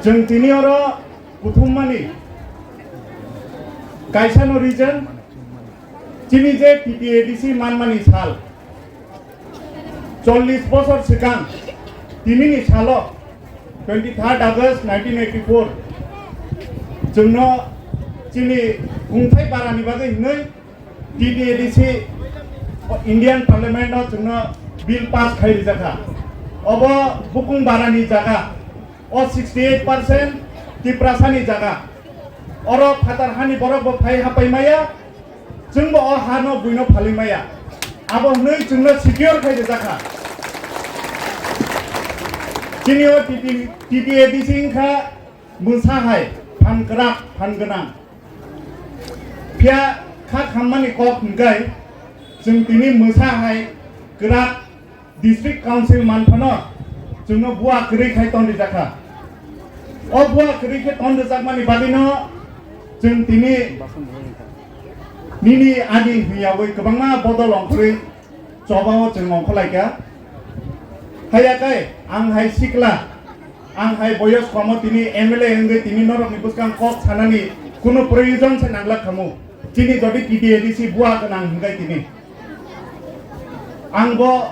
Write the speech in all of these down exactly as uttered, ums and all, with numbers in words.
Chwng tini oro kuthum mani kaisa no reason, chini je T T A D C manmani sal, chollish bosor swkang, tinini salo, twenty third August nineteen eighty four, chwngno chini kungthai barani bagwi hinwi T T A D C Indian Parliament o chwngno bill pass khai rijak kha. Obo bukung barani jaga, o sixty eight percent Tiprasani jaga. Oro phatar hani borok bo phai hapai maya, chwngbo o hano buino phalwi maya. Abo hwnwi chwngno secure khai rijak kha. Chini o T T, T T A D C wngkha mwsa hai phan kwrak, phan gwnang. Phiya kha khammani kok hwnkhe chwng tini mwsa hai kwrak district council manphano chwngno bua kwrwi khai ton rijak kha. O bua kwrwi khe ton rijakmani bagwino chwng tini nini ani hwnyawi kwbangma bodol ongkhorwi chobao chwng ongkholaikha. Haiya kai, ang hai sikla, ang hai boyos komo tini M L A wngwi tini norokni bwskang kok sanani kuno proyojon se nanglak khamu. Chini jodi T T A D C bua gwnang hwnkhe tini. Ang bo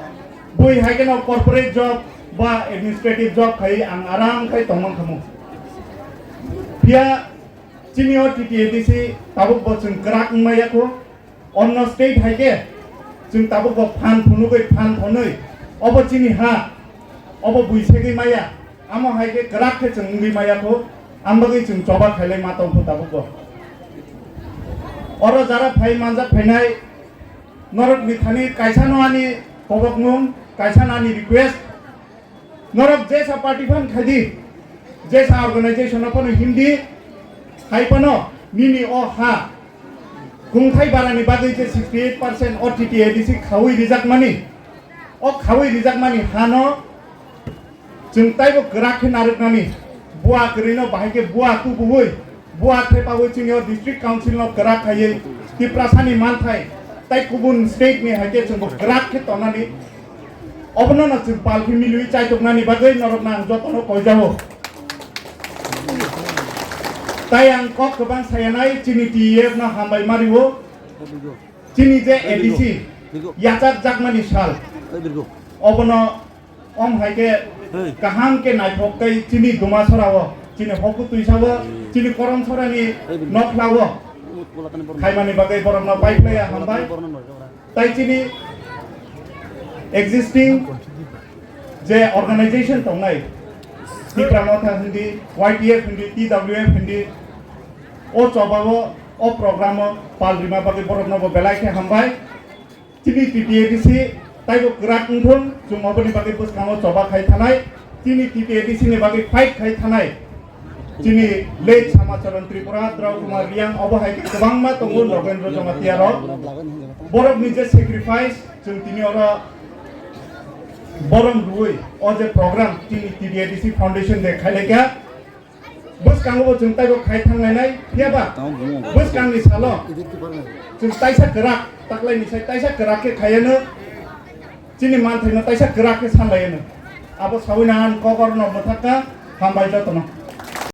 bui hai kheno corporate job ba administrative job khai ang aram khai tongmang khamu. Phiya chini o T T A D C tabuk bo chwng kwrak wngmaya kho. Onno state hai khe chwng tabuk bo phan phunugwi phan phonwi obo chini ha, obo bui segwi maya, amo hai khe kwrak khe chwng wngwi maya kho, ang bagwi chwng choba khailai ma tong kho tabuk bo. Oro jara phai manjak phainai norok ni thani kaisa no ani kobokmung, kaisa no ani request, norok jesa party phan khaidi, jesa organization no phano hindi, hai phano nini o ha kungthai barani bagwi je sixty eight percent o T T A D C khaui rijakmani, o khaui rijakmani hano chwng taibo kwrak khe narwknani, bua kwrwino bahai khe bua tubuwi, bua thepawi chini o district council no kwrak khaiwi Tiprasani manthai tai kubun state ni hai khe chwngbo kwrak khe tongnani. Obono no chwng palki milwi chaitoknani bagwi norokno ang jotono koijao. Tai ang kok kwbang sayanai chini T E F no hambai mario. Chini je A D C yachak jakmani sal. Obono om hai khe kaham khe naithok tei chini Dumasora o, chini Hoku Tuisa o, chini Koromsora ni Nokla o khaimani bagwi borokno pai phlaiya hambai. Tai chini existing je organization tongnai, Tipra Motha hindi, Y T F hindi, T W F hindi, o chobao, o programo pal rima bagwi borokno bo belai khe hambai. Chini T T A D C taibo kwrak wngthung, chwng oboni bagwi bwskango choba khai thanai. Chini T T A D C ni bagwi fight khai thanai. Chini late Samacharan Tripura, Drau Kumar Riang, obo hai khe kwbangma tongo, Nogendra Jamatia rok. Borok ni je sacrifice, chwng tini oro borom rwui o je program chini T D A D C Foundation de khailai kha. Bwskango bo chwng taibo khai thanglainai, phiya ba bwskang ni salo chwng taisa kwrak, taklai ni sai taisa kwrak khe khaiya no. Chini manthaino taisa kwrak khe sanlaiano. Abo sawi na ang kokor no mwthakka, hambai jotono.